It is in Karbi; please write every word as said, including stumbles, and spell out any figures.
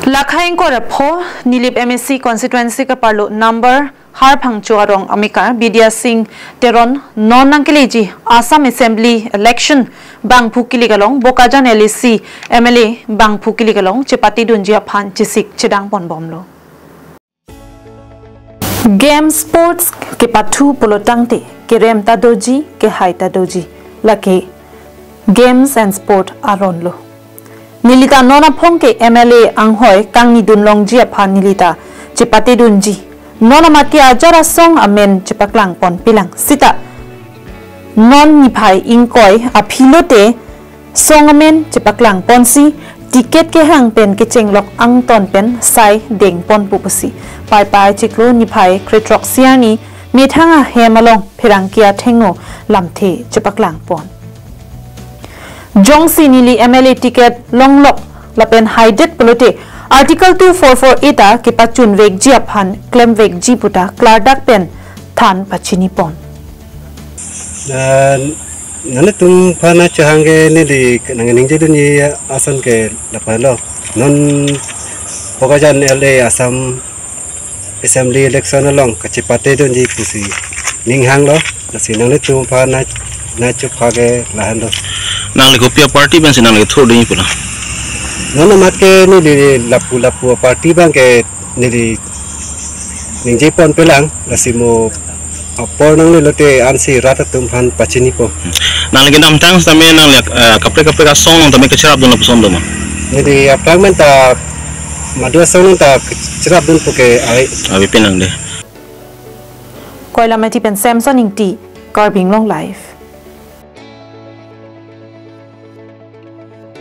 Lakhai ingkoi ra pho, Nilip M A C constituency kaparlo number Harphangcho arong amekar Bidya Sing Teron non nangkeleji Assam Assembly election bangphu kilik along Bokajan L A C M L A bangphu kilik along chepatedunji aphan chesik chedang ponbomlo. Game sports kepathu pulo tangte kerem ta doji, kehai ta doji, lake games and sport aron lo. Nelita non aphong ke M L A anghoi kangnidun longji aphan nelita chepatedunji. Non amat ke ajar asong amen chepaklang ponpelang sita non niphai ingkoi aphi lote song amen chepaklang ponsi ticket kehang pen kechenglok angton pen sai deng pon pu pusi. Paipai chiklo niphai krethrok siani methang ahem along pherangke athengno lamthe chepaklang pon. Jongsi neli M L A ticket longlok lapen haidet pulote Article two four four A ta kepachun vekji aphan klem vekji puta klardak pen than pachini pon. Na, nanglitum aphan nangchehang ke neli nangning je dunji ason ke lapu lo. Non Bokajan L A Assam Assembly election along kachepatedunji pusi ninghang lo. Lasi nanglitum aphan na, nangchepha ke lahenlo. Nangli kopi a-party pensi nangli thurdunji pulo? Non amat ke neli lapu lapu a-party abang ke neli ningje ponpelang, lasi mo apor nangle lote ansi rat atum aphan pachini po. Nangli kedamtang sitame nangli, eh, kaprek kaprek asong along tame kacherapdun lapuson doma? Neli aphrang men ta madu asong along ta kacherapdun pu ke ai. Abi penang de. Koilamati pen Samson Ingti, Karbi Anglong Live.